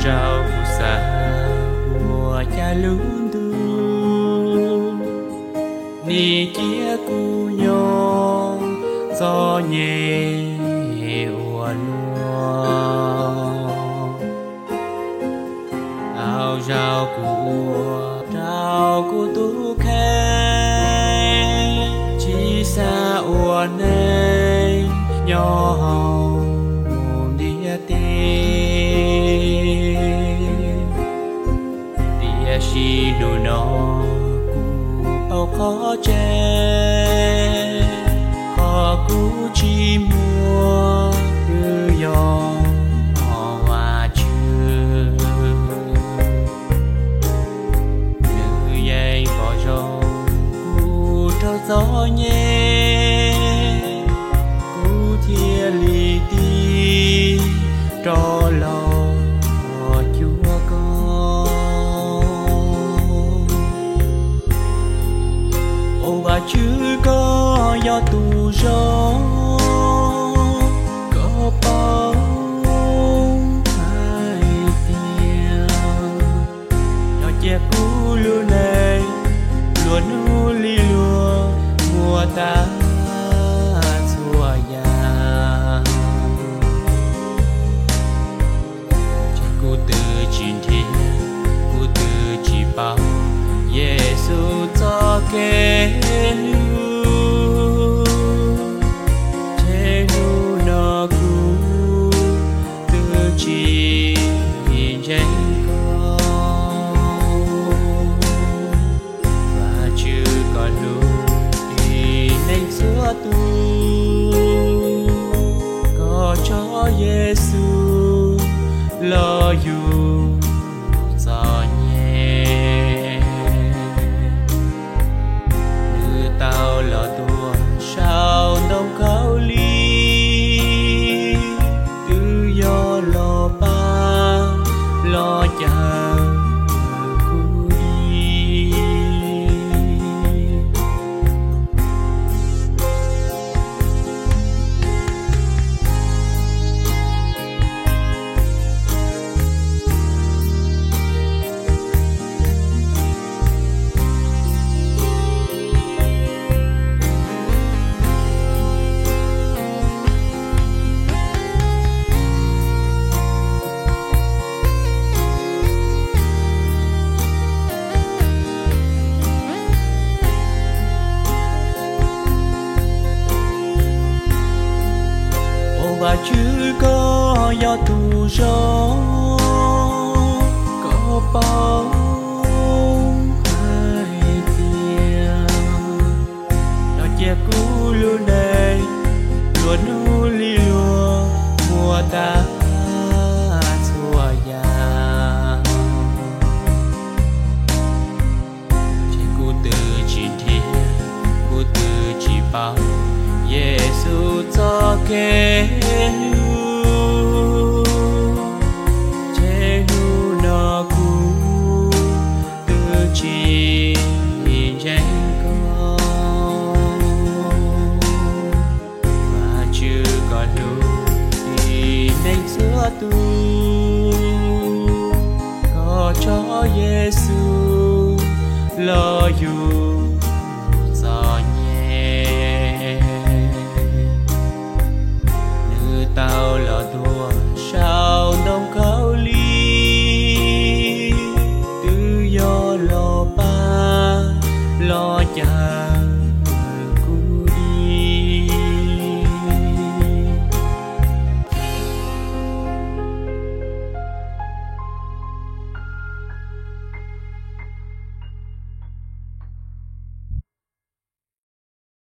Rau kuv xav ua cas lub ntuj, nim cia kuv nyob txom nyem ua luaj. Tau zaum kuv ua rau kuv tus kheej, tsis xav ua neej nyob hauv ntiaj teb. Tiam sis hnub no kuv tau qhov tseeb, qhov kuv tsis muaj twb yog Vajtswv. Nws yeej pom zoo kuv raug txom nyem, kuv thiaj li tig rov los cuag koj. Au Vajtswv, koj yog tus zoo, koj paub hais tias no cia kuv lub neej luag hnub li luag muaj tas txhua yam. Ces kuv twb tsis nrhiav, kuv twb tsis paub Yexus txoj kev hlub, ces hnub no kuv twb tsis ntseeg koj. Vajtswv, koj hlub tib neeg txhua tus, koj tso Yexus los yug txom nyem. Nws tau los tuag saum ntoo khaub lig, twb yog los pab los cawm kuv ib. Au Vajtswv, koj yog tus zoo, koj paub hais tias no cia kuv lub neej luag hnub li luag muaj tas txhua yam. Ces kuv twb tsis nrhiav, kuv twb tsis paub Yexus txoj kev hlub, ces hnub no kuv twb tsis ntseeg koj. Vajtswv, koj hlub tib neeg txhua tus, koj tso Yexus los yug